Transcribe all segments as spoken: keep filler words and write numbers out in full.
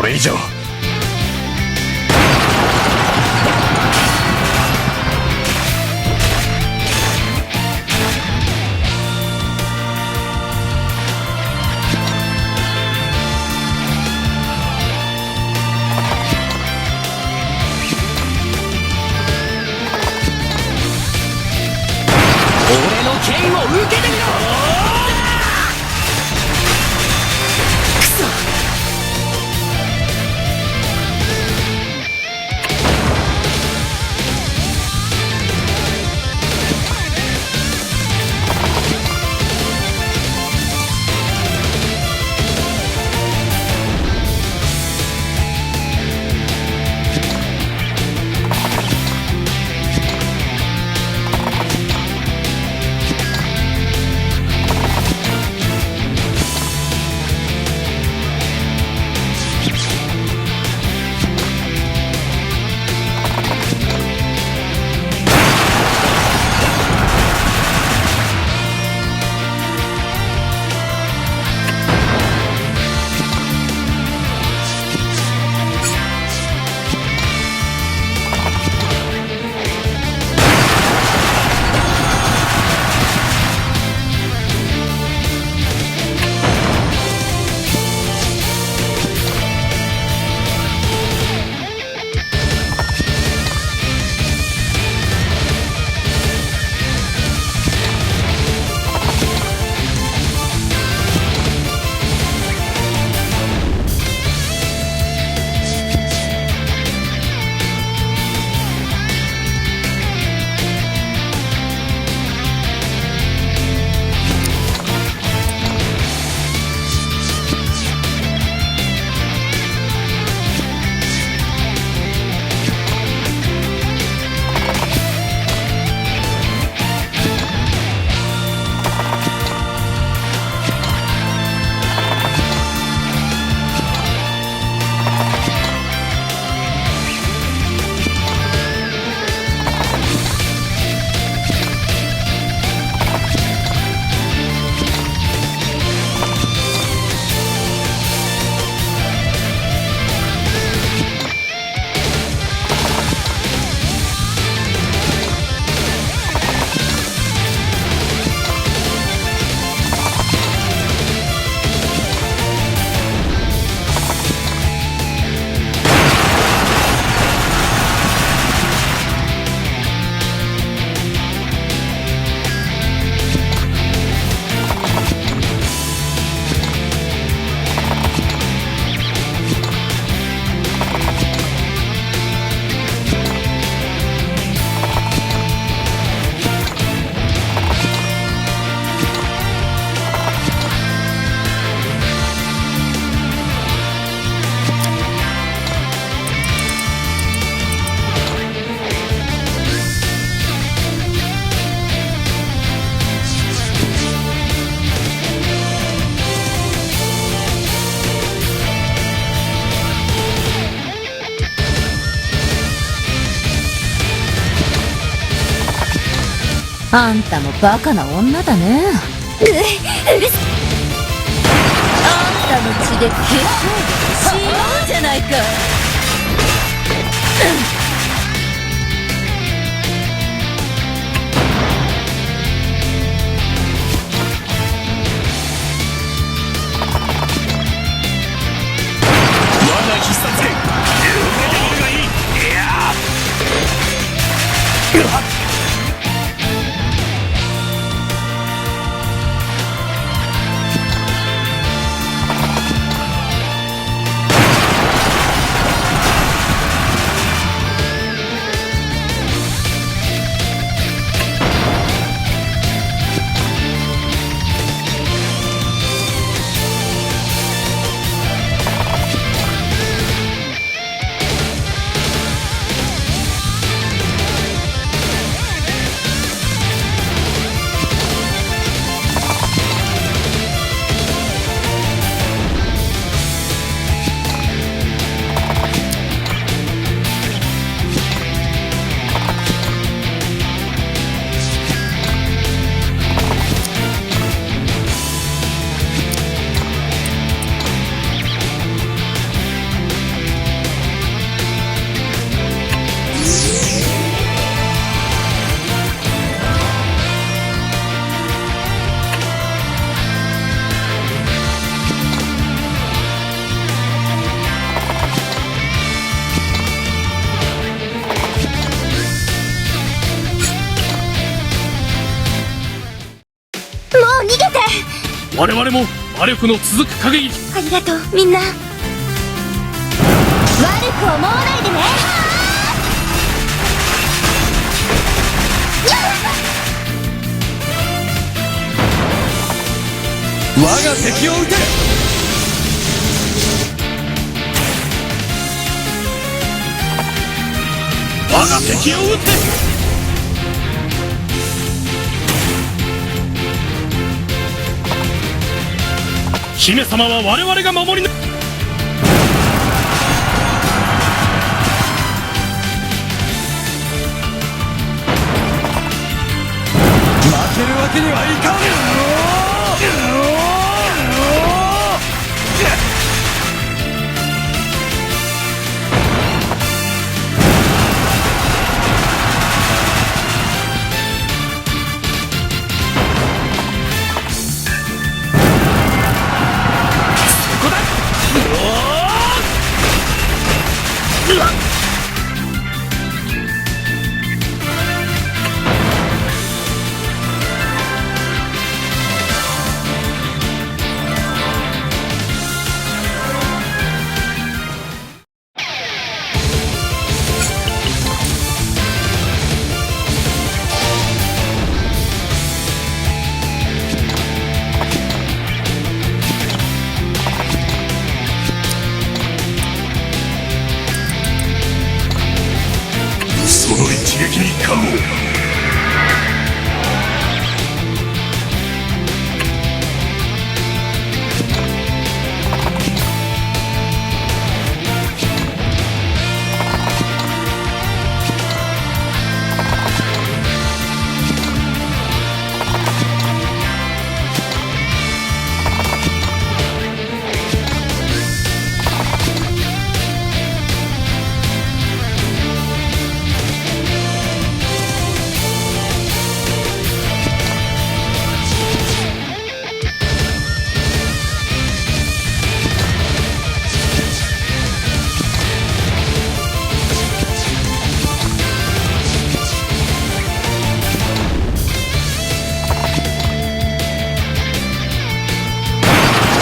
これ以上。俺の剣を受けてみろ！ あんたもバカな女だね。う、うるせ、あんたの血で化粧しようじゃないか。我が必殺拳、受けてみるがいい。いや、我々も魔力の続く限り。ありがとう、みんな。悪く思わないでね。我が敵を討て。我が敵を討て。姫様は我々が守りな。負けるわけにはいかん。その一撃にかも。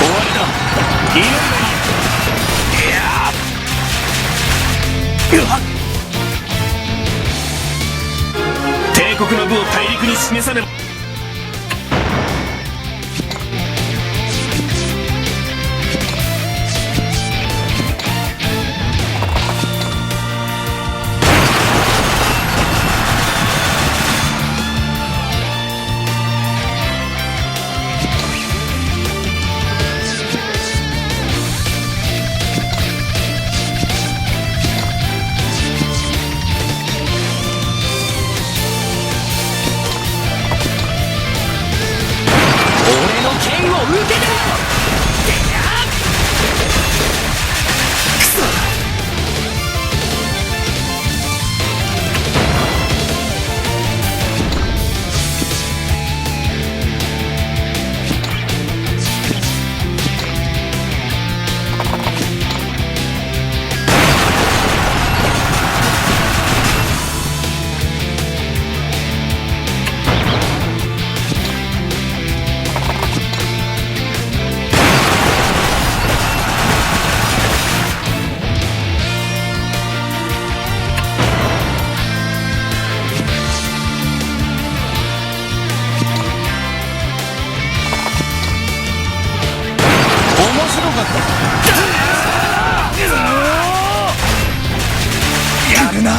終わりだ。祈るがいい。いや。うわっ。帝国の部を大陸に示さねば。俺の剣を受けてみろ！てや！くそ！面白かった。やるな。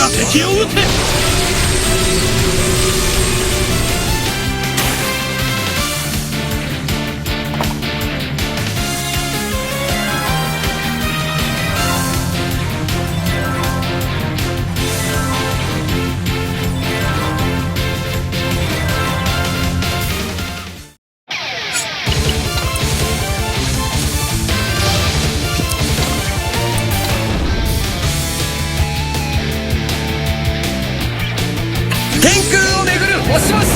敵を討て。天空を巡る星々よ。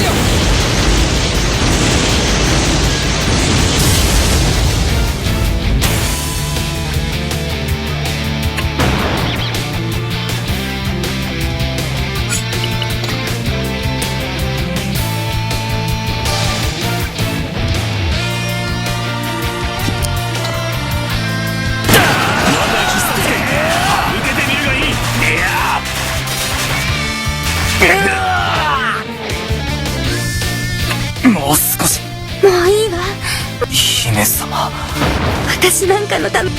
もう少し。もういいわ。 姫様。私なんかのため。